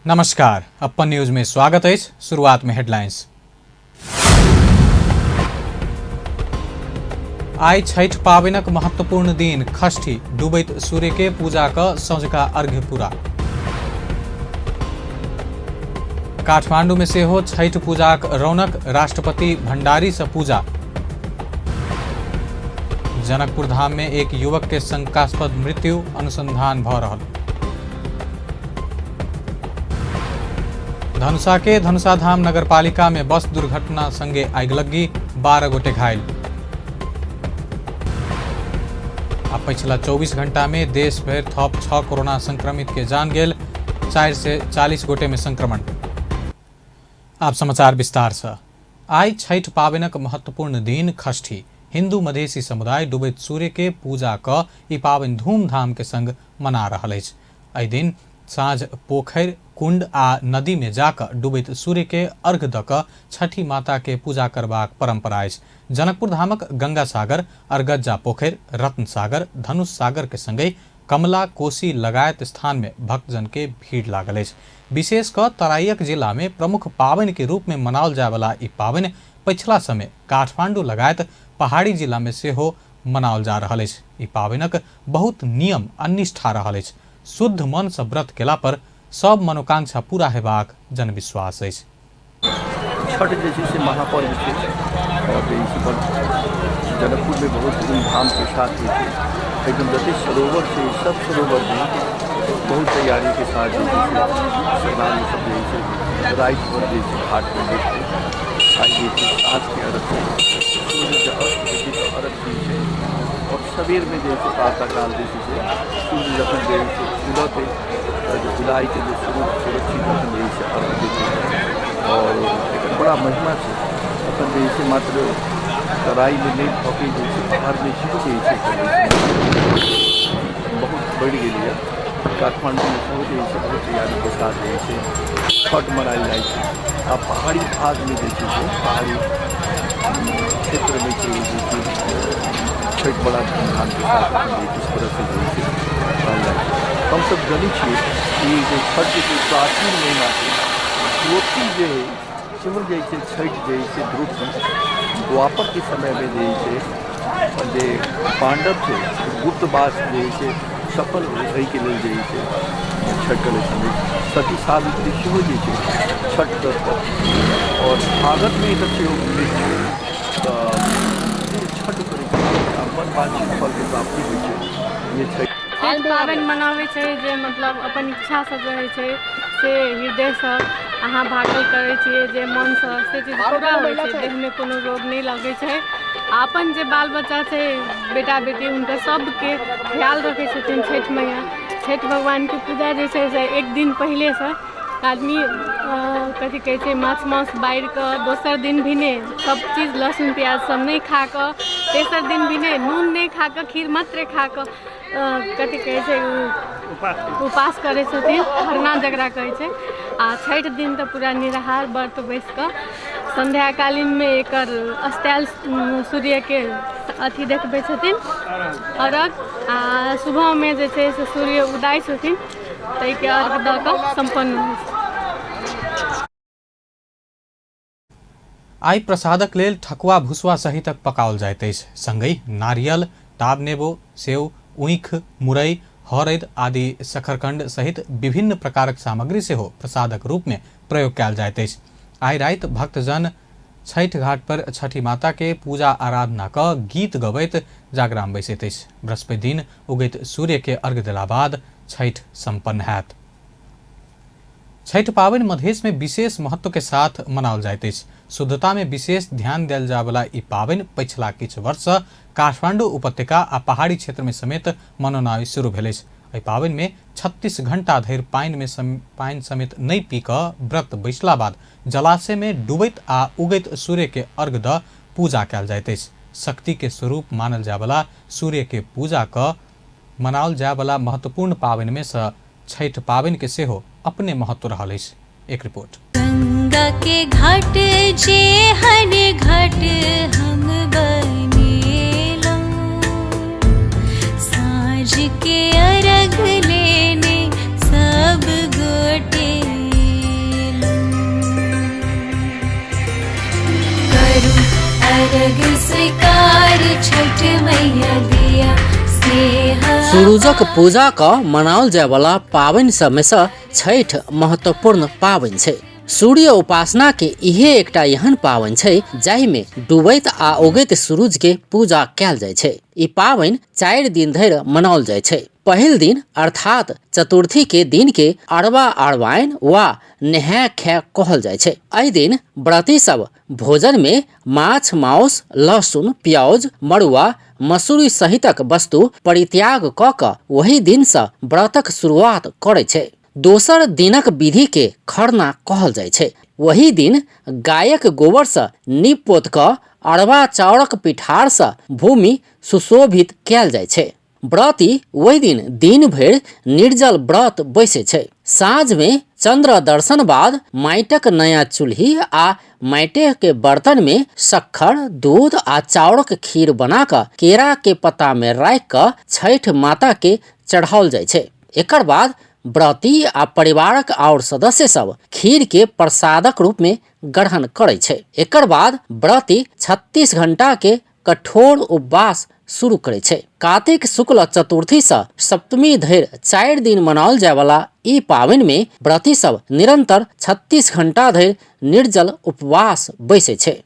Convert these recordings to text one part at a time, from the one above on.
नमस्कार, अपन न्यूज में स्वागत अछि। शुरुआत में हेडलाइंस। आइ छठि पाबनिक महत्वपूर्ण दिन षष्ठी, डूबैत सूर्य के पूजा क सँझुका अर्घ्य पूरा। काठमांडू में सेहो छठि पूजाक रौनक, राष्ट्रपति भंडारी से पूजा। जनकपुर धाम में एक युवक के शंकास्पद मृत्यु, अनुसंधान भ रहल। धनुषा के धनुषा धाम नगरपालिका में बस दुर्घटना संगे आगिलग्गी, 12 गोटे घायल। आ पछिला 24 घंटा में देश भरि थप 6 कोरोना संक्रमित के जान गेल, 440 गोटे में संक्रमण। आप समाचार विस्तार से। आइ छठि पाबनिक महत्वपूर्ण दिन षष्ठी। हिंदू मधेसी समुदाय डूबैत सूर्य के पूजा क ई पाबनि धूमधाम के संग मना रहल अछि। एहि दिन साँझ पोखरि, कुंड आ नदी में जाकऽ डूबैत सूर्य के अर्घ दऽ कऽ छठि माता के पूजा करबाक परंपरा अछि। जनकपुर धामक गंगा सागर, अरगज्जा पोखरि, रत्न सागर, धनुष सागर के संगहि कमला, कोसी लगायत स्थान में भक्तजन के भीड़ लागल अछि। विशेष कऽ तराईक जिला में प्रमुख पाबनि के रूप में मनाओल जायवला ई पाबनि पछिला समय काठमांडू लगायत पहाड़ी जिला में सेहो मनाओल जा रहल अछि। ई पाबनिक बहुत नियम आ निष्ठा रहल अछि। शुद्ध मन सँ व्रत केला पर सब मनोकांक्षा पूरा हेबाक जनविश्वास अछि। छठ जे छै से महापर्व छै आओर जे छै बड़ जनकपुरमे बहुत धूमधामके साथ होइ छै। एहिठाम जतेक सरोवर छै सब सरोवरमे बहुत तैयारीके साथ जे छै से श्रद्धालु सब जे छै राति भरि जे छै घाटपर बैठिके आइ जे छै साँझके अर्घ सूर्यके अस्त होइ छै तऽ अर्घ दै छै आओर सबेरमे जे छै प्रातःकाल जे छै से सूर्य जखन जे छै उगतै तऽ जे उदायके जे सूर्य सुरक्षित तखन जे छै अर्घ दै छै आओर एकर बड़ा महिमा छै। एखन जे छै मात्र तराइमे नहि भऽ के जे छै पहाड़मे सेहो जे छै बहुत बढ़ि गेलैए। काठमाण्डूमे सेहो जे छै बहुत तैयारीके साथ जे छै छठ मनायल जाइ छै आ पहाड़ी भागमे जे छै से पहाड़ी क्षेत्रमे छै जे कि छठि बड़ा धूमधामके साथ किस तरहसँ जे छै मनायल जाइ छै। हमसब जनै छियै कि जे छठ जे छै प्राचीन महिना छै द्रौपदी जे हइ सेहो जे छै छठि जे छै द्रौपदी द्वापरके समयमे जे छै जे पाण्डव छै गुप्तवास जे छै सफल होइके लेल जे छै छठि करै छलै। सती सावित्री सेहो जे छै छठ व्रत आओर भागवतमे एकर सेहो उल्लेख छै। तऽ जे छठ करै छै अपन वांछित फलके प्राप्ति होइ छै। ये छठि छठि पाबनि मनाबै छै जे मतलब अपन इच्छासँ रहै छै से हृदयसँ अहाँ भागल करै छियै जे मनसँ से चीज पूरा होइ छै। देहमे कोनो रोग नहि लगै छै। आ अपन जे बाल बच्चा छै बेटा बेटी हुनकर सबके ख्याल रखै छथिन छठि मैया। छठि भगवानके पूजा जे छै से एक दिन पहिलेसँ आदमी कथी कहै छै माछ मांस बारि कऽ दोसर दिन भी नहि सब चीज लहसुन प्याज सब नहि खा कऽ तेसर दिन भी नहि नून नहि खा कऽ खीर मात्रे खा कऽ कथी कहै छै उपास करै छथिन, खरना जकरा कहै छै। आ छठि दिन तऽ पूरा निराहार व्रत बैस कऽ सन्ध्याकालीनमे एकर अस्तायल सूर्यके अथी देखबै छथिन अर्घ। आ सुबहमे जे छै से सूर्य उदाय छथिन ताहिके अर्घ दऽ कऽ सम्पन्न होइ छै। आइ प्रसादक लेल ठकुआ भुसुआ सहितक पकाओल जाइत अछि। संगहि नारियल, टाब नेबो, सेव, ऊख, मुरई, हरैद आदि शकरकंद सहित विभिन्न प्रकारक सामग्री सेहो प्रसादक रूप में प्रयोग कयल जाइत अछि। आइ राति भक्तजन छठि घाट पर छठि माता के पूजा आराधना क गीत गबैत जागराम बैसैत अछि। बृहस्पति दिन उगैत सूर्य के अर्घ देला बाद छठि संपन्न हैत। छठि पाबनि मधेश में विशेष महत्व के साथ मनाओल जाइत अछि। शुद्धता में विशेष ध्यान देल जायवला ई पाबनि पछिला किछु वर्ष सँ काठमांडू उपत्यका आ पहाड़ी क्षेत्र में समेत मनौनाइ शुरू भेल अछि। एहि पाबनि में 36 घंटा धरि पानि समेत नहि पी कऽ व्रत बैसला बाद जलाशय में डूबैत आ उगैत सूर्य के अर्घ दऽ पूजा कयल जाइत अछि। शक्ति के स्वरूप मानल जायवला सूर्य के पूजा कऽ मनाओल जायवला महत्वपूर्ण पाबनि में सँ छठि पाबनि के सेहो अपने महत्व रहल अछि। एक रिपोर्ट। गंगा के घाट जे हर घाट हम बनेलौं, साँझ के अर्घ लेने सब गोटे। अर्घ स्वीकार छठ मैया दिया स्नेह। सूरजक पूजा क मनाओल जायवला पाबनि सबमे सँ छठि महत्वपूर्ण पाबनि छै। सूर्य उपासना के इहे एकटा एहन पाबनि छै जाहिमे डूबैत आ उगैत सूरज के पूजा कयल जाइ छै। ई पाबनि 4 दिन धरि मनाओल जाइ छै। पहिल दिन अर्थात चतुर्थी के दिन के अरबा अरबाइन वा नहाय खाय कहल जाइ छै। एहि दिन व्रती सब भोजन में माछ, मांस, लहसुन, प्याज, मड़ुआ, मसूरी सहितक वस्तु परित्याग क क ओहि दिन सँ व्रतक शुरुआत करै छै। दोसर दिनक विधि के खरना कहल जाइ छै। ओहि दिन गायक गोबर सँ नीप पोत क अरबा चाउरक पिठार सँ भूमि सुशोभित कयल जाइ छै। व्रती ओहि दिन दिन भरि निर्जल व्रत बैसै छै। साँझ में चंद्र दर्शन बाद माटिक नया चूल्ही आ माटि के बर्तन में शक्कर, दूध आ चाउरक खीर बना क केरा के पत्ता में राखि क छठि माता के चढ़ाओल जाइ छै। एकर बाद व्रती आ परिवारक आओर सदस्य सब खीर के प्रसादक रूप में ग्रहण करै छै। एकर बाद व्रती 36 घंटा के कठोर उपवास शुरू करै छै। कार्तिक शुक्ल चतुर्थी सँ सप्तमी धरि 4 दिन मनाओल जायवला ई पाबनि में व्रती सब निरंतर 36 घंटा धरि निर्जल उपवास बैसै छै।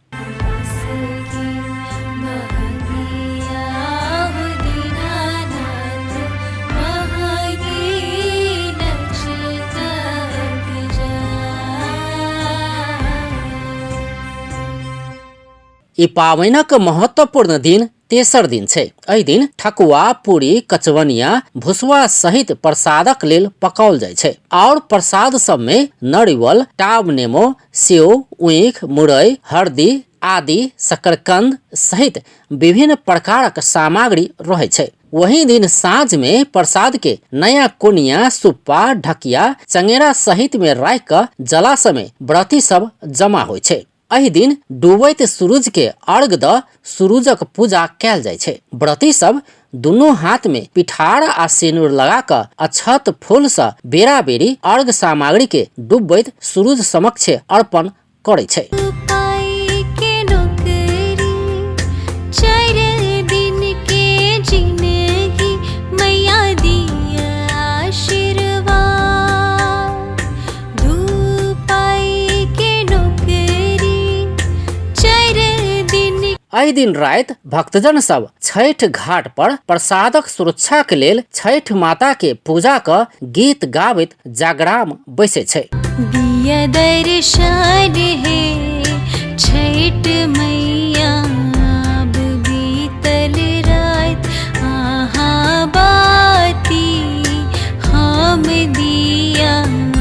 ई पाबनिक महत्वपूर्ण दिन तेसर दिन छै। एहि दिन ठकुआ, पूरी, कचवनिया, भुसवा सहित प्रसादक लेल पकाओल जाइ छै। और प्रसाद सब में नरिवल, टाब नेमो, सेव, ऊख, मुरई, हरदी आदि, शकरकंद सहित विभिन्न प्रकारक सामग्री रहै छै। वही दिन साँझ में प्रसाद के नया कोनिया, सुप्पा, ढकिया, चंगेरा सहित में राखि क जलाशय में व्रती सब जमा होइ छै। एहि दिन डूबैत सूरज के अर्घ द सूरजक पूजा कयल जाइ छै। व्रती सब दुनू हाथ में पिठार आ सिनूर लगा क अक्षत फूल सँ बेरा बेरी अर्घ सामग्री के डूबैत सूरज समक्ष अर्पण करै छै। पाई के नौकरी 4 दिन के जिंदगी मैया दिया आशीर्वाद। 2 पाई के नौकरी 4 दिन। एहि दिन राति भक्तजन सब छठि घाट पर प्रसादक सुरक्षा के लेल छठि माता के पूजा क गीत गाबैत जागराम बैसै छै। दिया दर्शन हे छठ मैया अब बीतल रात आहा बाती हम दिया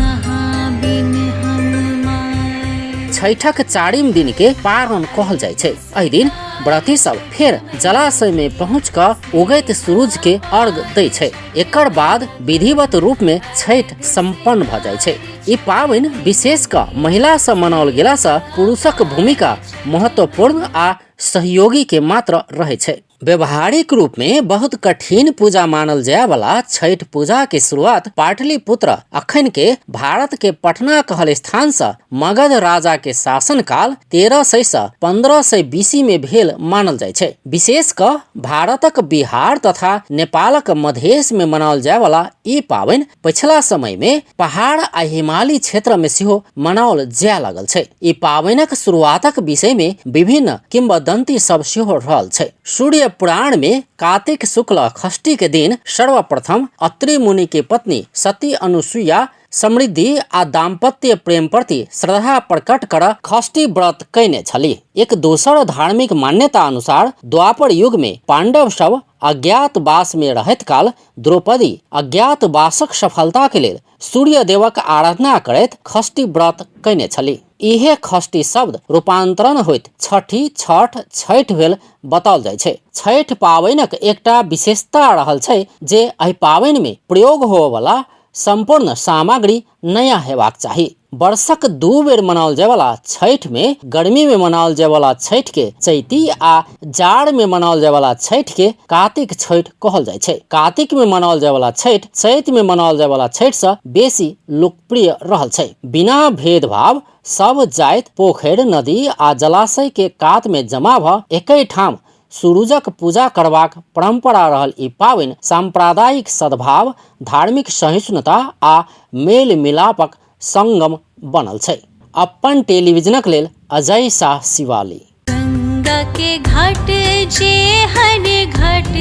आहा बिन हम माय। छठक 4 दिन के पारण कहल जाइ छै। एहि दिन व्रती सब फेर जलाशय में पहुँच क उगैत सूरज के अर्घ दै छै। एकर बाद विधिवत रूप में छठि संपन्न भ जाइ छै। ई पाबनि विशेष क महिला सँ मनाओल गेला सँ पुरुषक भूमिका महत्वपूर्ण आ सहयोगी के मात्र रहै छै। व्यवहारिक रूप में बहुत कठिन पूजा मानल जाय वाला छठि पूजा के शुरुआत पाटलिपुत्र अखन के भारत के पटना कहल स्थान से मगध राजा के शासन काल 1300 से 1500 बीसी में भेल मानल जाइ छै। विशेष क भारतक बिहार तथा नेपालक मधेश में मनाओल जाय वाला ई पाबनि पछिला समय में पहाड़ आ हिमालयी क्षेत्र में सेहो मनाओल जाय लागल छै। ई पाबनिक शुरुआतक विषय में विभिन्न किंवदंती सब सेहो रहल छै। सूर्य पुराण में कार्तिक शुक्ल षष्ठी के दिन सर्वप्रथम अत्रि मुनि के पत्नी सती अनुसुईया समृद्धि आ दाम्पत्य प्रेम प्रति श्रद्धा प्रकट कर षष्ठी व्रत कयने छली। एक दोसर धार्मिक मान्यता अनुसार द्वापर युग में पांडव सब अज्ञातवास में रहैत काल द्रौपदी अज्ञातवासक सफलता के लेल सूर्य देवक आराधना करैत षष्ठी व्रत कयने छली। इहे षष्ठी शब्द रूपांतरण होइत छठी, छठ, छठि भेल बताओल जाइ छै। छठि पाबनिक एकटा विशेषता रहल छै जे एहि पाबनि में प्रयोग होवला सम्पूर्ण सामग्री नया हेबाक चाही। वर्षक 2 बेर मनाओल जायवला छठि में गर्मी में मनाओल जायवला छठि के चैती आ जाड़ में मनाओल जायवला छठि के कार्तिक छठि कहल जाइ छै। कार्तिक में मनाओल जायवला छठि चैत में मनाओल जायवला छठि से बेसी लोकप्रिय रहल छै। बिना भेदभाव सब जाति पोखरि, नदी आ जलाशय के कात में जमा भ एकै ठाम सूरुजक पूजा करबाक परंपरा रहल ई पाबनि सांप्रदायिक सद्भाव, धार्मिक सहिष्णुता आ मेल मिलापक संगम बनल छै। अपन टेलीविजनक लेल अजय शाह शिवाली। गंगा के घाट जे हर घाट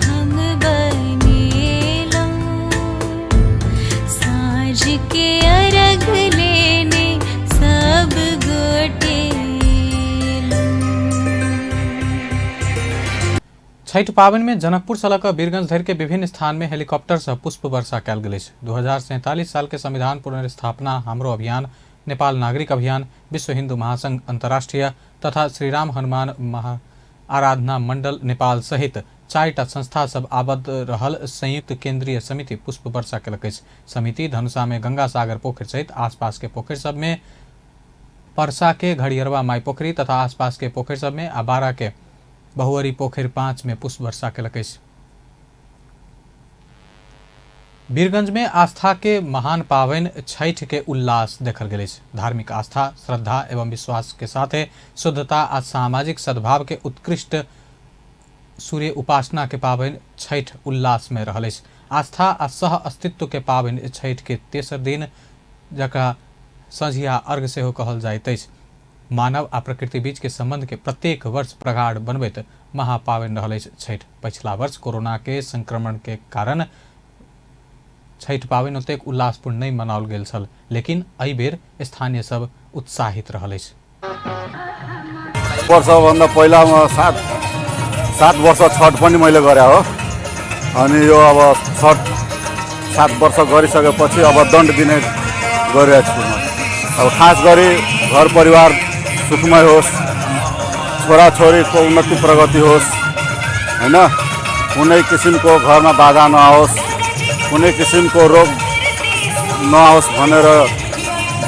हम बनेलौं, साँझ के अर्घ लेने सब गोटे। छठि पाबनि में जनकपुर से लऽ कऽ वीरगंज धरि के विभिन्न स्थान में हेलीकॉप्टर से पुष्प वर्षा कयल गेल अछि। 2047 साल के संविधान पुनर्स्थापना हमरो अभियान, नेपाल नागरिक अभियान, विश्व हिंदू महासंघ अंतर्राष्ट्रीय तथा श्रीराम हनुमान महा आराधना मंडल नेपाल सहित 4टा संस्था सब आबद्ध रहल संयुक्त केंद्रीय समिति पुष्प वर्षा केलक अछि। समिति धनुषा में गंगा सागर पोखरि सहित आसपास के पोखरि सब में, परसा के घड़ियरवा माई पोखरि तथा आसपास के पोखरि सब में आ बारा के बहुअरी पोखरि 5 में पुष्प वर्षा केलक अछि। वीरगंज में आस्था के महान पावन छठि के उल्लास देखल गेल अछि। धार्मिक आस्था, श्रद्धा एवं विश्वास के साथे शुद्धता आ सामाजिक सद्भाव के उत्कृष्ट सूर्य उपासना के पावन छठि उल्लास में रहल अछि। आस्था आ सह अस्तित्व के पावन छठि के तेसर दिन, जकरा सँझिया अर्घ सेहो कहल जाइत अछि, मानव आ प्रकृति बीच के संबंध के प्रत्येक वर्ष प्रगाढ़ बनबैत महापावन रहल अछि छठि। पछिला वर्ष कोरोना के संक्रमण के कारण छठि पाबनि ओतेक उल्लासपूर्ण नहि मनाओल गेल छल, लेकिन एहि बेर स्थानीय सब उत्साहित रहल अछि। वर्षभन्दा पहिला म 7 वर्ष छठ पनि मैले गरे हो। अनि यो अब छठ 7 वर्ष गरिसकेपछि अब दण्ड दिने गरिरहेको छु म। अब खास गरी घर परिवार सुखमय होस्, छोराछोरीको उन्नति प्रगति होस्, हैन, कुनै किसिमको घरमा बाधा नआओस्, कुनै किसिमको रोग नआओस् भनेर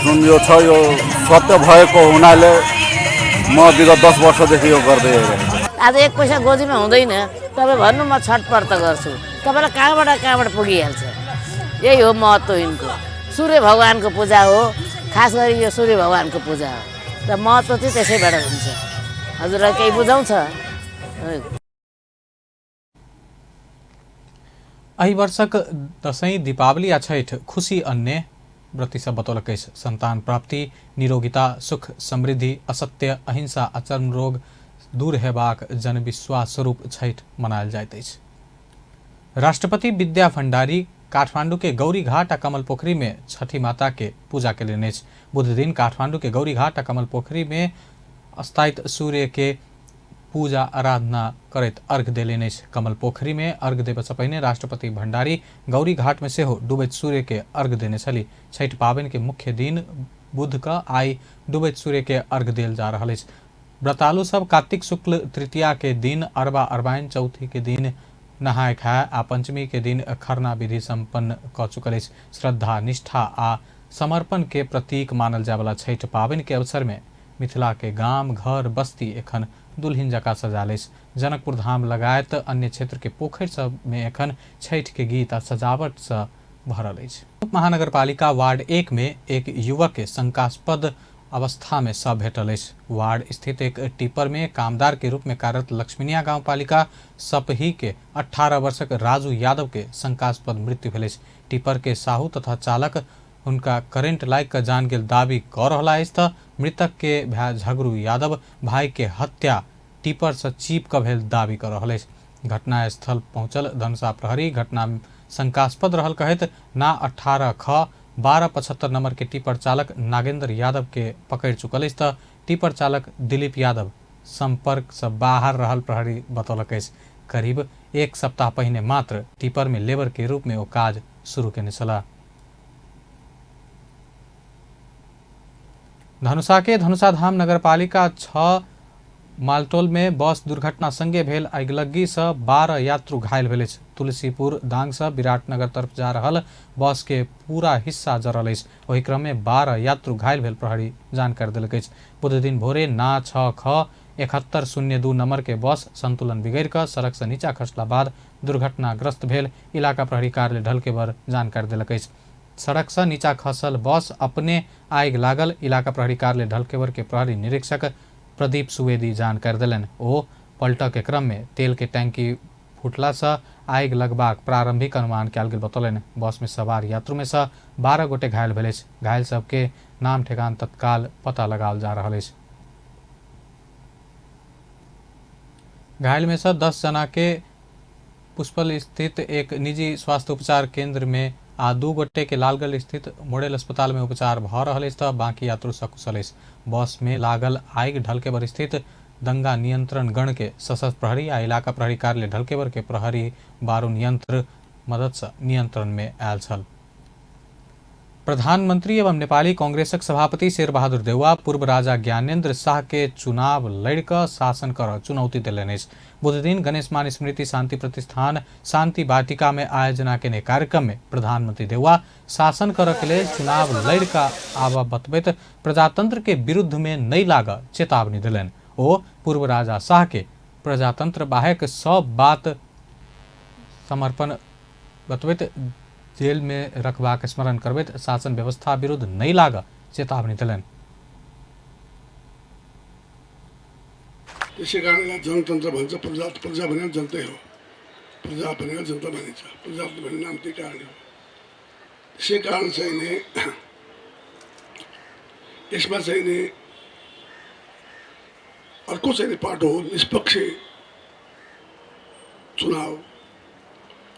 जुन यो छ यो सत्य भएको हुनाले म विगत 10 वर्षदेखि यो गर्दै आइरहेको छु। आज एक पैसा गोजीमा हुँदैन, तपाईँ भन्नु म छठ व्रत गर्छु, तपाईँलाई कहाँबाट कहाँबाट पुगिहाल्छ। यही हो महत्त्व यिनको। सूर्य भगवानको पूजा हो, खास गरी यो सूर्य भगवानको पूजा हो र महत्त्व चाहिँ त्यसैबाट हुन्छ। हजुरलाई केही बुझाउँछ? एहि वर्षक दशैं, दीपावली आ छठि खुशी अन्य व्रती सब बतौलक अछि। संतान प्राप्ति, निरोगिता, सुख समृद्धि, असत्य, अहिंसा आ चर्म रोग दूर हेबाक जनविश्वास स्वरूप छठि मनायल जाइत अछि। राष्ट्रपति विद्या भंडारी काठमांडू के गौरी घाट आ कमल पोखरी में छठी माता के पूजा केलनि अछि। बुध दिन काठमांडू के गौरी घाट आ कमल पोखरी में अस्ताइत सूर्य के पूजा आराधना करैत अर्घ देलनि अछि। कमल पोखरी में अर्घ देबऽसँ पहिने राष्ट्रपति भंडारी गौरी घाट में सेहो डूबैत सूर्य के अर्घ देने छली। छठि पाबनि के मुख्य दिन बुध क आइ डूबैत सूर्य के अर्घ देल जा रहल अछि। व्रतालु सब कार्तिक शुक्ल तृतीया के दिन अरबा अरबाइन, चौथी के दिन नहाय खाय आ पंचमी के दिन खरना विधि संपन्न क चुकल अछि। श्रद्धा, निष्ठा आ समर्पण के प्रतीक मानल जायवला छठि पाबनि के अवसर में मिथिला के गाम घर बस्ती एखन दुल्हिन जकाँ सजाल अछि। जनकपुर धाम लगायत अन्य क्षेत्र के पोखरि सब में एखन छठि के गीत आ सजावट से भरल अछि। महानगरपालिका वार्ड 1 में एक युवक के शंकास्पद अवस्था में शव भेटल अछि। वार्ड स्थित एक टिपर में कामदार के रूप में कार्यरत लक्ष्मीनिया गांवपालिका सपही के 18 वर्षक राजू यादव के शंकास्पद मृत्यु भेल अछि। टिपर के साहू तथा चालक हुनका करेंट लागि कऽ जान गेल दावी कऽ रहला अछि तऽ मृतक के भाय झगरू यादव भाई के हत्या टिपर से चीप कऽ भेल दावी कऽ रहल अछि। घटना स्थल पहुंचल धनुषा प्रहरी घटना शंकास्पद रहल कहैत ना 18 ख 1275 नंबर के टिपर चालक नागेंद्र यादव के पकड़ि चुकल अछि तऽ टिपर चालक दिलीप यादव संपर्क से बाहर रहल प्रहरी बतौलक अछि। करीब 1 सप्ताह पहिने मात्र टिपर में लेबर के रूप में ओ काज शुरू केने छलाह। धनुषा के धनुषा धाम नगरपालिका 6 मालटोल में बस दुर्घटना संगे भेल अगिलग्गी से 12 यात्रु घायल भेल अछि। तुलसीपुर दांग से विराटनगर तरफ जा रहल बस के पूरा हिस्सा जरल अछि। ओहि क्रम में 12 यात्रु घायल भेल प्रहरी जानकारी देलक अछि। बुधदिन भोरे ना 6 ख 7102 नंबर के बस संतुलन बिगड़ कऽ सड़क से नीचा खसला बाद दुर्घटनाग्रस्त भेल इलाका प्रहरी कार्यालय ढलकेबर जानकारी देलक अछि। सड़क से नीचा खसल बस अपने आगि लागल इलाका प्रहरी कार्यालय ढलकेबर के प्रहरी निरीक्षक प्रदीप सुवेदी जानकारी देलनि। ओ पलटऽ के क्रम में तेल के टैंकी फूटला से आगि लगबाक प्रारंभिक अनुमान कयल गेल बतौलनि। बस में सवार यात्रु में से 12 गोटे घायल भेल अछि। घायल सबके नाम ठेकान तत्काल पता लगाओल जा रहल अछि। घायल में से 10 जना के पुष्पल स्थित एक निजी स्वास्थ्य उपचार केंद्र में आ 2 गोटे के लालगंज स्थित मॉडल अस्पताल में उपचार भऽ रहल अछि तऽ बाकी यात्रु सकुशल अछि। बस में लागल आगि ढलकेबर स्थित दंगा नियंत्रण गण के सशस्त्र प्रहरी आ इलाका प्रहरी कार्यालय ढलकेबर के प्रहरी बारूण यंत्र मदद से नियंत्रण में आयल छल। प्रधानमंत्री एवं नेपाली कांग्रेसक सभापति शेरबहादुर देउवा पूर्व राजा ज्ञानेन्द्र शाह के चुनाव लड़िकऽ शासन करऽ चुनौती देलनि अछि। बुधदिन गणेशमान स्मृति शांति प्रतिष्ठान शांति वाटिका में आयोजना केने कार्यक्रम में प्रधानमंत्री देउवा शासन करऽ के लेल चुनाव लड़िकऽ आबऽ बतबैत प्रजातंत्र के विरुद्ध में नहि लागऽ चेतावनी देलनि। ओ पूर्व राजा शाह के प्रजातंत्र बाहेक सब बात समर्पण बतबैत जेल में रखबाक स्मरण करबैत शासन व्यवस्था विरुद्ध नहि लागऽ चेतावनी देलनि। त्यसै कारण यसलाई जनतन्त्र भन्छ। प्रजा प्रजा भनेको जनतै हो, प्रजा भनेको जनता भनिन्छ, प्रजातन्त्र भन्ने नाम त्यही कारणले हो। त्यसै कारण चाहिँ नि यसमा चाहिँ नि अर्को चाहिँ नि पाटो हो निष्पक्ष चुनाव।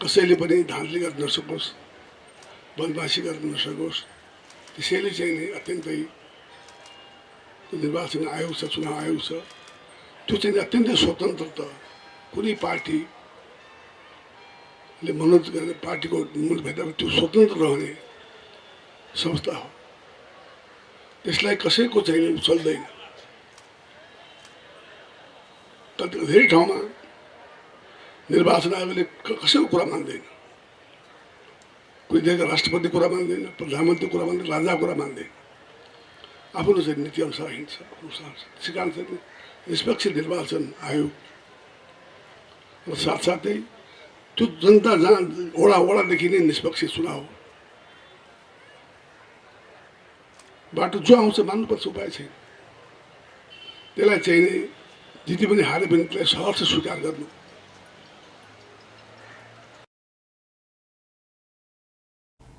कसैले पनि धाँधली गर्न नसकोस्, बदमासी गर्न नसकोस्, त्यसैले चाहिँ नि अत्यन्तै निर्वाचन आयोग छ, चुनाव आयोग छ, त्यो चाहिँ अत्यन्तै स्वतन्त्र त कुनै पार्टीले मनोनित गर्ने पार्टीको मूल भए तापनि त्यो स्वतन्त्र रहने संस्था हो। त्यसलाई कसैको चाहिँ चल्दैन। धेरै ठाउँमा निर्वाचन आयोगले कसैको कुरा मान्दैन, कुनै देशका राष्ट्रपति कुरा मान्दैन, प्रधानमन्त्री कुरा मान्दैन, राजाको कुरा मान्दैन, आफ्नो चाहिँ नीति अनुसार हिँड्छ। त्यसै कारण चाहिँ निष्पक्ष निर्वाचन आयोग र साथसाथै त्यो जनता जहाँ वडा वडादेखि नै निष्पक्ष चुनाव बाटो जो आउँछ मान्नुपर्छ, उपाय छैन। त्यसलाई चाहिँ नि जिते पनि हारे पनि त्यसलाई सहर्ष स्वीकार गर्नु।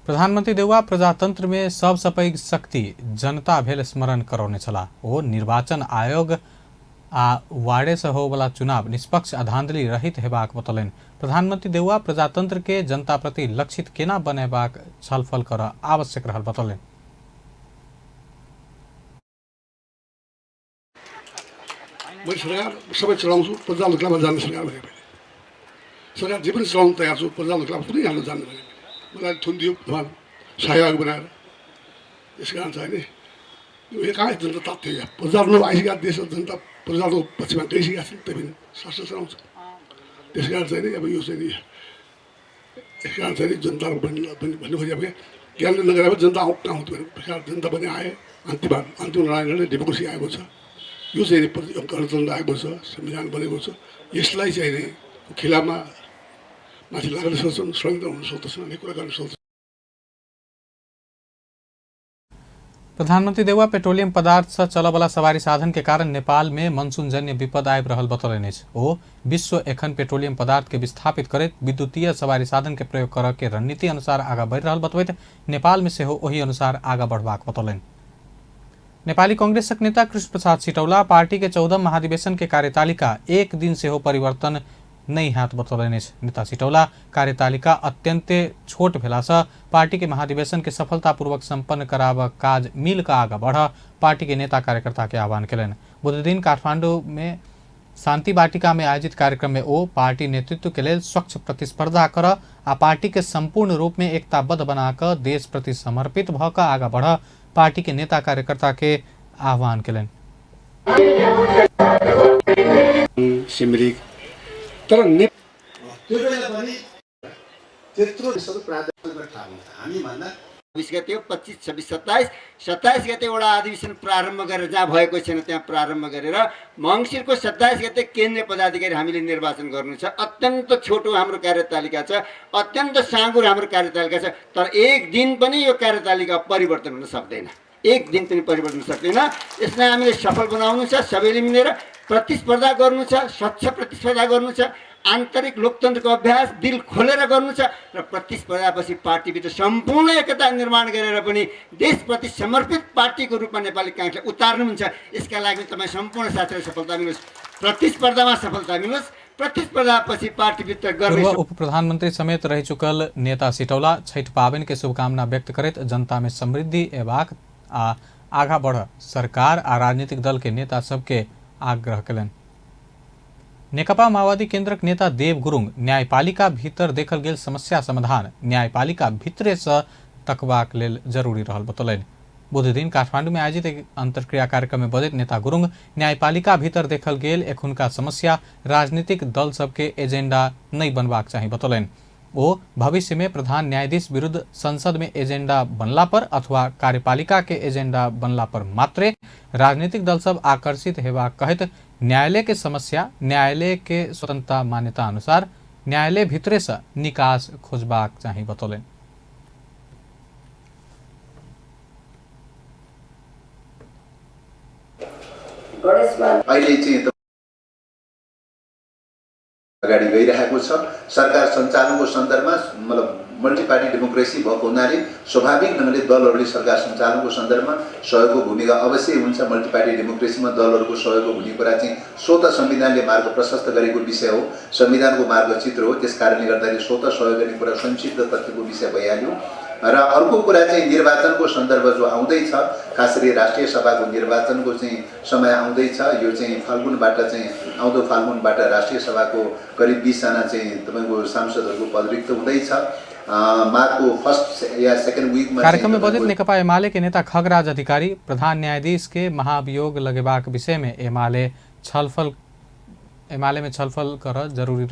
प्रधानमंत्री देउवा प्रजातंत्र में सबसँ पैघ शक्ति जनता भेल स्मरण करौने छलाह। ओ निर्वाचन आयोग आ वार्डे से होवला चुनाव निष्पक्ष आ धांधली रहित हेबाक बतौलनि। प्रधानमंत्री देउवा प्रजातंत्र के जनता प्रति लक्षित केना बनेबाक छलफल करऽ आवश्यक रहल बतौलनि। मैले सरकार सबै चलाउँछु, प्रजाको खिलाफमा जाने सरकार भने मैले सरकार जे पनि चलाउनु तयार छु, प्रजाको खिलाफ कुनै हाल्नु जान्नु भने मलाई थुनिदियो सहयोग बनाएर। त्यस कारण चाहिँ नि यो कहाँ जनता तात्यो, प्रजातन्त्र आइसकेका देश जनता प्रजाको पक्षमा गइसकेका छन्, त्यही पनि शासन चलाउँछ। त्यस कारण चाहिँ नि अब यो चाहिँ नि यस कारण चाहिँ नि जनता भन्नु खोजेको अब ज्ञान नगरे जनता आउँ कहाँ आउँथ्यो भने जनता पनि आए। अन्तिम अन्तिम लडाइँ डेमोक्रेसी आएको छ, यो चाहिँ गणतन्त्र आएको छ, संविधान बनेको छ। यसलाई चाहिँ नि खिलाफमा माथि लाग्न सक्छन्, षड्यन्त्र हुन सक्दछन्, अनेक कुरा गर्न सक्दछन्। प्रधानमंत्री देउवा पेट्रोलियम पदार्थ से चलऽवला सवारी साधन के कारण नेपाल में मनसूनजन्य विपद आबि रहल बतौलनि अछि। ओ विश्व एखन पेट्रोलियम पदार्थ के विस्थापित करैत विद्युतीय सवारी साधन के प्रयोग करऽ के रणनीति अनुसार आगाँ बढ़ि रहल बतबैत नेपाल में सेहो ओहि अनुसार आगाँ बढ़बाक बतौलनि। नेपाली कांग्रेसक नेता कृष्ण प्रसाद सिटौला पार्टी के 14 महाधिवेशन के कार्यतालिका एक दिन सेहो परिवर्तन नहि हैत बतौलनि अछि। नेता सिटौला कार्यतालिका अत्यन्ते छोट भेलासँ पार्टी के महाधिवेशन के सफलतापूर्वक सम्पन्न कराबऽ काज मिल कऽ आगाँ बढ़ऽ पार्टी के नेता कार्यकर्ता के आह्वान केलनि। बुधदिन काठमांडू में शांति वाटिका में आयोजित कार्यक्रम में ओ पार्टी नेतृत्व के लेल स्वच्छ प्रतिस्पर्धा करऽ आ पार्टी के संपूर्ण रूप में एकताबद्ध बना कऽ देश प्रति समर्पित भऽ कऽ आगाँ बढ़ऽ पार्टी के नेता कार्यकर्ता के आह्वान केलनि। सिमरिक तर त्यत्रो हामीभन्दा 20 गते 25 26 27 27 गते वडा अधिवेशन प्रारम्भ गरेर जहाँ भएको छैन त्यहाँ प्रारम्भ गरेर मङ्सिरको 27 गते केन्द्रीय पदाधिकारी हामीले निर्वाचन गर्नु छ। अत्यन्त छोटो हाम्रो कार्यतालिका छ, अत्यन्त साँगुरो हाम्रो कार्यतालिका छ, तर एक दिन पनि यो कार्यतालिका परिवर्तन हुन सक्दैन, एक दिन पनि परिवर्तन हुन सक्दैन। यसलाई हामीले सफल बनाउनु छ, सबैले मिलेर प्रतिस्पर्धा गर्नु छ, स्वच्छ प्रतिस्पर्धा गर्नु छ, आन्तरिक लोकतन्त्रको अभ्यास दिल खोलेर गर्नु छ र प्रतिस्पर्धापछि पार्टीभित्र सम्पूर्ण एकता निर्माण गरेर पनि देशप्रति समर्पित पार्टीको रूपमा नेपाली काङ्ग्रेसलाई उतार्नुहुन्छ। यसका लागि तपाईँ सम्पूर्ण साथीहरू सफलता मिलोस्, प्रतिस्पर्धामा सफलता मिलोस्, प्रतिस्पर्धापछि पार्टीभित्र गर्ने। पूर्व उप प्रधानमंत्री समेत रहि चुकल नेता सिटौला छठ पाबनि के शुभकामना व्यक्त करैत जनता में समृद्धि एबाक आ आगा बढ़ सरकार आ राजनीतिक दल के नेता सबके आग्रह कयलनि। नेकपा माओवादी केंद्रक नेता देव गुरुङ न्यायपालिका भीतर देखल गेल समस्या समाधान न्यायपालिका भीतरे से तकबाक लेल जरूरी रहल बतौलनि। बुधदिन काठमांडू में आयोजित एक अंतर्क्रिया कार्यक्रम में बजैत नेता गुरुङ न्यायपालिका भीतर देखल गेल एखुनका समस्या राजनीतिक दल सबके एजेंडा नहीं बनबाक चाही बतौलनि। ओ भविष्य में प्रधान न्यायाधीश विरुद्ध संसद में एजेंडा बनला पर अथवा कार्यपालिका के एजेंडा बनला पर मात्रे राजनीतिक दल सब आकर्षित हेबाक कहैत न्यायालय के समस्या न्यायालय के स्वतंत्रता मान्यता अनुसार न्यायालय भीतरे से निकास खोजबाक चाही बतौलनि। अगाडि गइरहेको छ। सरकार सञ्चालनको सन्दर्भमा मतलब मल्टिपार्टी डेमोक्रेसी भएको हुनाले स्वाभाविक ढङ्गले दलहरूले सरकार सञ्चालनको सन्दर्भमा सहयोगको भूमिका अवश्य हुन्छ। मल्टिपार्टी डेमोक्रेसीमा दलहरूको सहयोगको हुने कुरा चाहिँ स्वतः संविधानले मार्ग प्रशस्त गरेको विषय हो, संविधानको मार्गचित्र हो। त्यस कारणले गर्दाखेरि स्वतः सहयोग गर्ने कुरा स्वयंसिद्ध तथ्यको विषय भइहाल्यो। र अर्को कुरा चाहिँ निर्वाचनको सन्दर्भ जो आउँदैछ, खास गरी राष्ट्रिय सभाको निर्वाचनको चाहिँ समय आउँदैछ। यो चाहिँ फाल्गुनबाट चाहिँ आउँदो फाल्गुनबाट राष्ट्रिय सभाको करिब 20 जना चाहिँ तपाईँको सांसदहरूको पद रिक्त हुँदैछ। माघको फर्स्ट या सेकेन्ड विकमा कार्यक्रम में बजैत नेकपा एमाले के नेता खगराज अधिकारी प्रधान न्यायाधीश के महाभियोग लगेबाक विषय में एमाले में छलफल कर जरूरी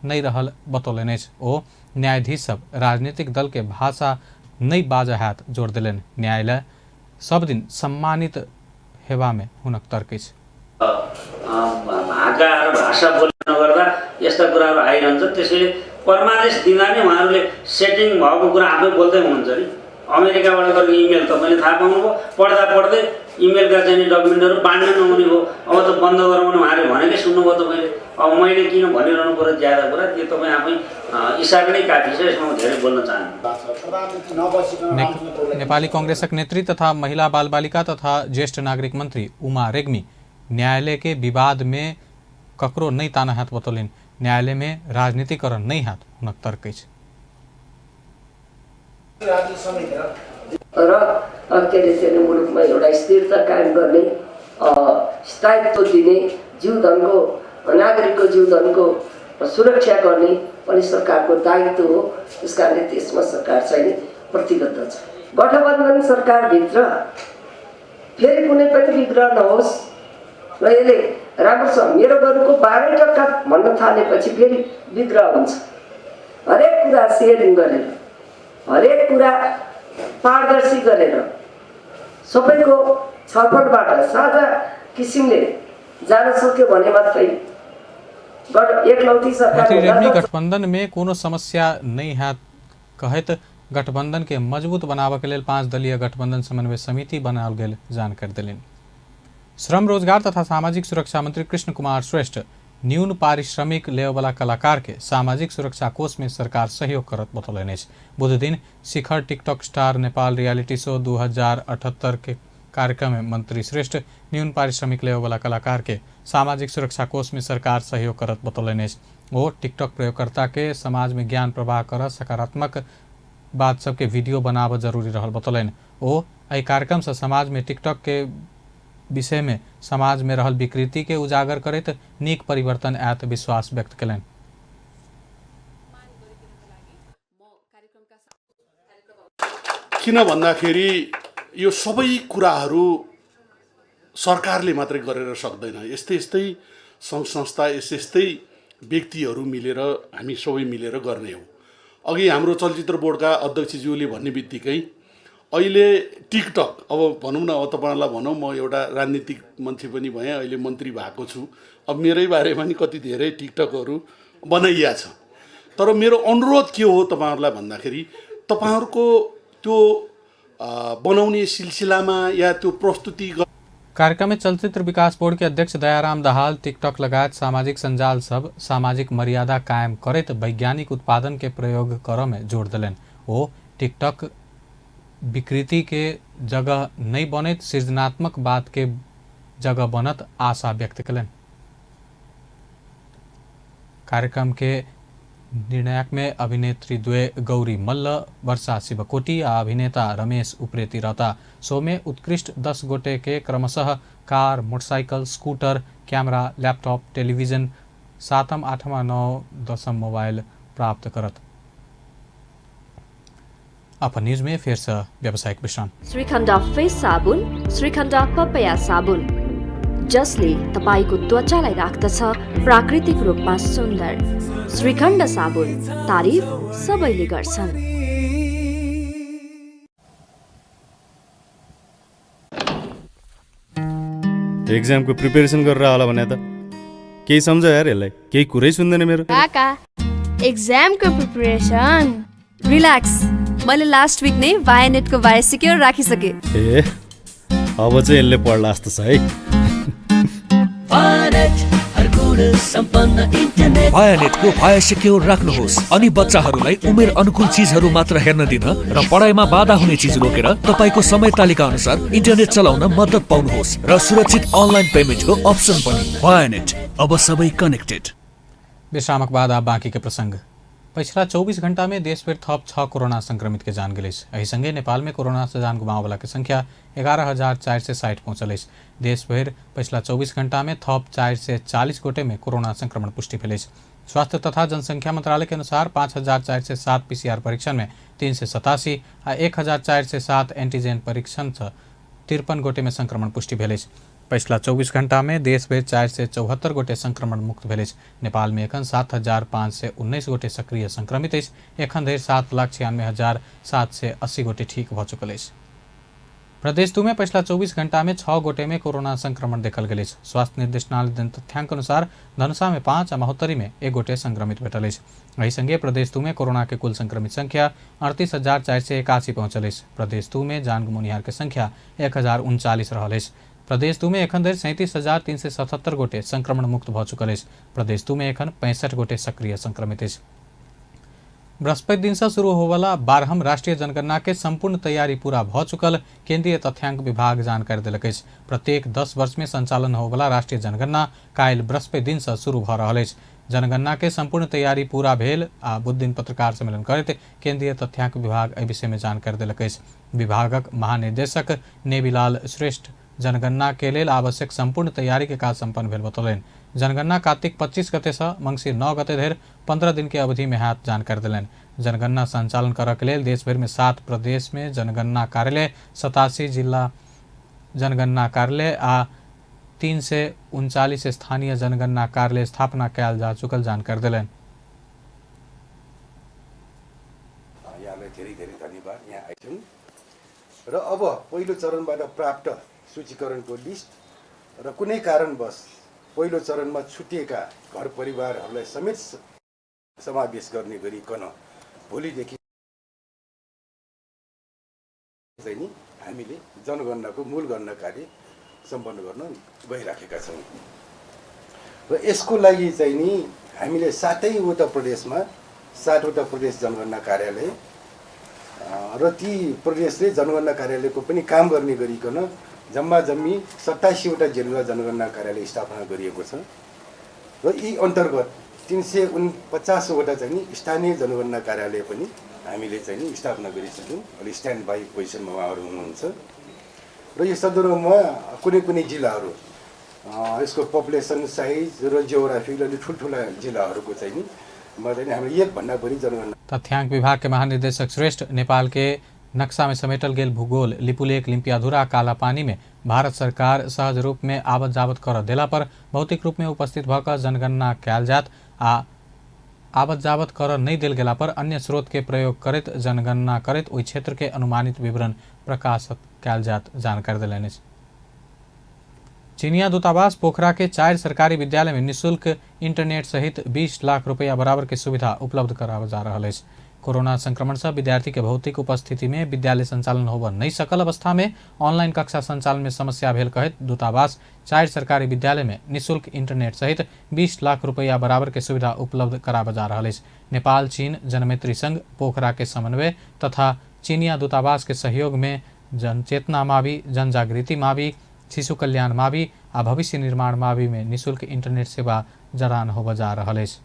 नहीं रहल बतौलनि अछि। ओ न्यायाधीश सब राजनीतिक दल के भाषा नहीं बाजऽ हैत जोर देलनि। न्यायालय सब दिन सम्मानित हेबा में हुनक तर्क अछि। भाका र भाषा बोल्न नगर्दा यस्ता कुराहरू आइरहन्छ। त्यसैले परमादेश दिँदा नै उहाँहरूले सेटिङ भएको कुरा आफै बोल्दै हुनुहुन्छ नि। अमेरिकाबाट गरेको इमेल तपाईँले थाहा पाउनुभयो, पढ्दा पढ्दै इमेलका चाहिँ डकुमेन्टहरू बाँड्न नहुने भयो। अब त बन्द गराउनु उहाँले भनेकै सुन्नुभयो तपाईँले। अब मैले किन भनिरहनु पऱ्यो ज्यादा कुरा, त्यो तपाईँ आफै इसारा नै काफी छ, यसमा म धेरै बोल्न चाहन्छु। नेपाली कांग्रेसक नेत्री तथा महिला बालबालिका तथा ज्येष्ठ नागरिक मंत्री उमा रेग्मी न्यायालय के विवाद में ककरो नहीं ताना हैत बतौलनि। न्यायालय में राजनीतिकरण नहीं हैत हुनक तर्क अछि। र के अरे चाहिँ मुलुकमा एउटा स्थिरता कायम गर्ने, स्थायित्व दिने, जीवधनको नागरिकको जीवधनको सुरक्षा गर्ने पनि सरकारको दायित्व हो। त्यस कारणले त्यसमा सरकार चाहिँ प्रतिबद्ध छ। गठबन्धन सरकारभित्र फेरि कुनै पनि विग्रह नहोस् र यसले राम्रो छ। मेरो गर्नुको 12% भन्न थालेपछि फेरि विग्रह हुन्छ। हरेक कुरा सेयरिङ गरेर, हरेक कुरा पारदर्शी गरेर, सबैको छलफलबाट साझा किसिमले जान सक्यो भने मात्रै एकलौटी सरकार। रेग्मी गठबंधन में कोनो समस्या नहीं है कहैत गठबंधन के मजबूत बनाबऽ के लेल 5 दलीय गठबंधन समन्वय समिति बनाओल गेल जानकारी देलनि। श्रम रोजगार तथा सामाजिक सुरक्षा मंत्री कृष्ण कुमार श्रेष्ठ न्यून पारिश्रमिक लेवला कलाकार के सामाजिक सुरक्षा कोष में सरकार सहयोग करत बतौलनि अछि। बुधदिन Shikhar TikTok star Nepal reality show 2078 के कार्यक्रम में मंत्री श्रेष्ठ न्यून पारिश्रमिक लेवला कलाकार के सामाजिक सुरक्षा कोष में सरकार सहयोग करत बतौलनि अछि। ओ टिकटॉक प्रयोगकर्ता के समाज में ज्ञान प्रवाह कर सकारात्मक बात सबके वीडियो बनाबऽ जरूरी रहल बतौलनि। ओ एहि कार्यक्रम से समाज में टिकटॉक के विषय में समाज में रहल विकृति के उजागर करैत नीक परिवर्तन आयत विश्वास व्यक्त कयलनि। किन भन्दाखेरि यो सबै कुराहरू सरकारले मात्रै गरेर सक्दैन। यस्तै यस्तै सङ्घ संस्था, यस्तै यस्तै व्यक्तिहरू मिलेर हामी सबै मिलेर गर्ने हो। अघि हाम्रो चलचित्र बोर्डका अध्यक्षज्यूले भन्ने बित्तिकै अहिले टिकटक, अब भनौँ न, अब तपाईँहरूलाई भनौँ, म एउटा राजनीतिक मान्छे पनि भएँ, अहिले मन्त्री भएको छु, अब मेरै बारेमा नि कति धेरै टिकटकहरू बनाइया छ। तर मेरो अनुरोध के हो तपाईँहरूलाई भन्दाखेरि तपाईँहरूको त्यो बनाउने सिलसिलामा या त्यो प्रस्तुति कार्यक्रम में चलचित्र विकास बोर्ड के अध्यक्ष दयाराम दाहाल टिकटक लगायत सामाजिक सञ्जाल सब सामाजिक मर्यादा कायम करैत वैज्ञानिक उत्पादन के प्रयोग करऽ में जोड़ देलनि। ओ टिकटक विकृति के जगह नहीं बनैत सृजनात्मक बात के जगह बनत आशा व्यक्त कयलनि। कार्यक्रम के निर्णायक में अभिनेत्री द्वय गौरी मल्ल, वर्षा शिवकोटी आ अभिनेता रमेश उप्रेती रहता। शो में उत्कृष्ट 10 गोटे के क्रमशः car, motorcycle, scooter, camera, laptop, television, 7म, 8म, 9, 10म मोबाइल प्राप्त करत। अपन न्यूज में फिर से व्यावसायिक विश्राम। श्रीखण्ड फेस साबुन, श्रीखण्ड पपया साबुन, जसले तपाईको त्वचालाई राख्दछ प्राकृतिक रूपमा सुन्दर। श्रीखण्ड साबुन, तारिफ सबैले गर्छन्। एक्जामको प्रिपेरेसन गरेर होला भने त केही सम्झ यार, यसलाई केही कुरै सुन्दैन मेरो। काका, एक्जामको प्रिपरेसन? रिल्याक्स, मैले लास्ट विक नै भायानेटको भाया सिक्योर राखिसके। ए, अब चाहिँ यसले पढ्ला जस्तो छ है। भायानेटको भाया सिक्योर राख्नुहोस् अनि बच्चाहरूलाई उमेर अनुकूल चिजहरू मात्र हेर्न दिन र पढाइमा बाधा हुने चिज रोकेर तपाईको समय तालिका अनुसार इन्टरनेट चलाउन मद्दत पाउनुहोस् र सुरक्षित अनलाइन पेमेन्टको अप्सन पनि। भायानेट, अब सबै कनेक्टेड। विश्रामक बाद आप बाँकी के प्रसंग। पिछला 24 घंटा में देश भर थप 6 कोरोना संक्रमित के जान गेल अछि। एहि संगे नेपाल में कोरोना से जान गुमावला के संख्या 11,460 पहुंचल अछि। देश भरि पिछला 24 घंटा में थप 440 गोटे में कोरोना संक्रमण पुष्टि भेल अछि। स्वास्थ्य तथा जनसंख्या मंत्रालय के अनुसार 5,407 पीसीआर परीक्षण में 387 आ 1,407 एंटीजन परीक्षण से 53 गोटे में संक्रमण पुष्टि भेल अछि। पिछला 24 घंटा में देश भरि 474 गोटे संक्रमण मुक्त भेल अछि। नेपाल में एखन 7,519 गोटे सक्रिय संक्रमित अछि। एखन धरि 7,96,780 गोटे ठीक भऽ चुकल अछि। प्रदेश 2 में पिछला 24 घंटा में 6 गोटे में कोरोना संक्रमण देखल गेल अछि। स्वास्थ्य निर्देशनालय देन तथ्यांक अनुसार धनुषा में 5 आ महोत्तरी में 1 गोटे संक्रमित भेटल अछि। एहि संगे प्रदेश 2 में कोरोना के कुल संक्रमित संख्या 38,481 पहुंचल अछि। प्रदेश 2 में जान गुमौनिहार के संख्या 1,039 रहल अछि। प्रदेश 2 में एखन धरि 37,377 गोटे संक्रमण मुक्त भऽ चुकल अछि। प्रदेश 2 में एखन 65 गोटे सक्रिय संक्रमित अछि। बृहस्पति दिन से शुरू होवला 12म राष्ट्रीय जनगणना के संपूर्ण तैयारी पूरा भऽ चुकल केंद्रीय तथ्यांक विभाग जानकारी देलक अछि। प्रत्येक 10 वर्ष में संचालन होवला राष्ट्रीय जनगणना काल्हि बृहस्पति दिन से शुरू भऽ रहल अछि। जनगणना के संपूर्ण तैयारी पूरा भेल आ बुध दिन पत्रकार सम्मेलन करैत केंद्रीय तथ्यांक विभाग एहि विषय में जानकारी देलक अछि। विभागक महानिदेशक नेविलाल श्रेष्ठ जनगणना के लेल आवश्यक संपूर्ण तैयारी के काज संपन्न भेल बतौलनि। जनगणना कार्तिक 25 गते से मंगसिर 9 गते धरि 15 दिन के अवधि में हैत जानकारी देलनि। जनगणना संचालन करऽ के लेल देशभरि में 7 प्रदेश में जनगणना कार्यालय, 87 जिला जनगणना कार्यालय आ 339 स्थानीय जनगणना कार्यालय स्थापना कयल जा चुकल जानकारी देलनि। यहाँलाई धेरै धेरै धन्यवाद यहाँ आइसक्नु र अब पहिलो चरणबाट प्राप्त सूचीकरणको लिस्ट र कुनै कारणवश पहिलो चरणमा छुटिएका घर परिवारहरूलाई समेत समावेश गर्ने गरिकन भोलिदेखि चाहिँ नि हामीले जनगणनाको मूल गणना कार्य सम्पन्न गर्न गइराखेका छौँ र यसको लागि चाहिँ नि हामीले 7वटा प्रदेशमा 7वटा प्रदेश जनगणना कार्यालय र ती प्रदेशले जनगणना कार्यालयको पनि काम गर्ने गरिकन जम्मा जम्मी 87वटा जिल्ला जनगणना कार्यालय स्थापना गरिएको छ र यी अन्तर्गत 349वटा चाहिँ नि स्थानीय जनगणना कार्यालय पनि हामीले चाहिँ नि स्थापना गरिसक्यौँ। अहिले स्ट्यान्ड बाई पोजिसनमा उहाँहरू हुनुहुन्छ र यो सन्दर्भमा कुनै कुनै जिल्लाहरू यसको पपुलेसन साइज र जियोग्राफीले अलिक ठुल्ठुला जिल्लाहरूको चाहिँ नि मा चाहिँ हामीले एकभन्दा बढी जनगणना। तथ्यांक विभाग के महानिदेशक श्रेष्ठ नेपाल के नक्शा में समेटल गेल भूगोल लिपुलेख, लिम्पियाधुरा, कालापानी में भारत सरकार सहज रूप में आवत जावत कर देला पर भौतिक रूप में उपस्थित भऽ कऽ जनगणना कयल जायत आ आवत जावत कर नहि देल गेला पर अन्य स्रोत के प्रयोग करैत जनगणना करैत ओहि क्षेत्र के अनुमानित विवरण प्रकाशित कयल जायत जानकारी देलनि अछि। चीनिया दूतावास पोखरा के 4 सरकारी विद्यालय में निःशुल्क इंटरनेट सहित 20 लाख रुपया बराबर के सुविधा उपलब्ध कराओल जा रहल अछि। कोरोना संक्रमण से विद्यार्थी के भौतिक उपस्थिति में विद्यालय संचालन होबय नहि सकल अवस्था में ऑनलाइन कक्षा संचालन में समस्या भेल कहैत दूतावास 4 सरकारी विद्यालय में निःशुल्क इंटरनेट सहित 20 लाख रुपया बराबर के सुविधा उपलब्ध कराबय जा रहल अछि। नेपाल चीन जनमैत्री संघ पोखरा के समन्वय तथा चीनिया दूतावास के सहयोग में जनचेतना मावि, जनजागृति मावि, शिशु कल्याण मावि आ भविष्य निर्माण मावि में निःशुल्क इंटरनेट सेवा जड़ान होबय जा रहल अछि।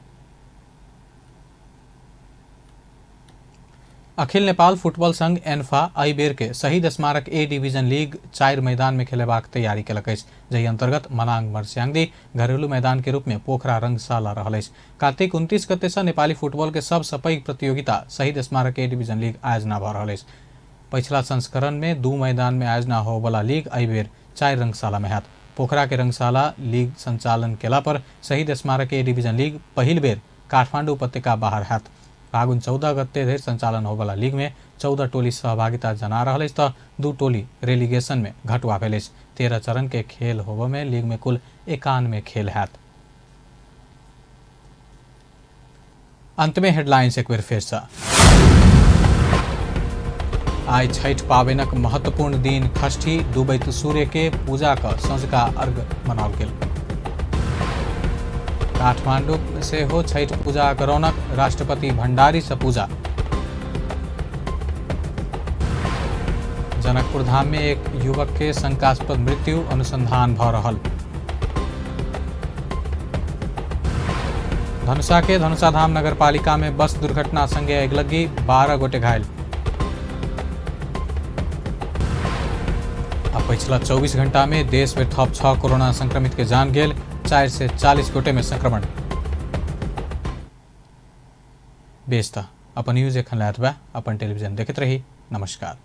अखिल नेपाल फुटबॉल संघ एन्फा एहि बेर के शहीद स्मारक ए डिवीजन लीग 4 मैदान में खेलेबाक तैयारी केलक अछि, जाहि अंतर्गत मनाङ मर्स्याङ्दी घरेलू मैदान के रूप में पोखरा रंगशाला रहल अछि। कार्तिक 29 गते से नेपाली फुटबॉल के सबसँ पैघ प्रतियोगिता शहीद स्मारक ए डिवीजन लीग आयोजना भऽ रहल अछि। पछिला संस्करण में 2 मैदान में आयोजना होबला लीग एहि बेर 4 रंगशाला में हैत। पोखरा के रंगशाला लीग संचालन केला पर शहीद स्मारक ए डिवीजन लीग पहिल बेर काठमाडौँ उपत्यका बाहर हैत। फागुन 14 गते धरि संचालन होबला लीग में 14 टोली सहभागिता जना रहल अछि तऽ 2 टोली रेलिगेशन में घटुआ भेल अछि। 13 चरण के खेल होबय में लीग में कुल 91 खेल हैत। अंत में हेडलाइंस एक बेर फेर से। आइ छठि पाबनिक महत्वपूर्ण दिन षष्ठी, डूबैत सूर्य के पूजा कऽ सँझुका अर्घ मनाओल गेल। काठमांडू सेहो छठि पूजाक रौनक, राष्ट्रपति भंडारी से पूजा। जनकपुर धाम में एक युवक के शंकास्पद मृत्यु, अनुसंधान भऽ रहल। धनुषा के धनुषाधाम नगरपालिका में बस दुर्घटना संगे अगिलग्गी, 12 गोटे घायल। आ पछिला 24 घंटा में देश में थप 6 कोरोना संक्रमित के जान गेल, 440 गोटे में संक्रमण। बेस त अपन न्यूज एखन लए एतबे। अपन टेलीविजन देखैत रही। नमस्कार।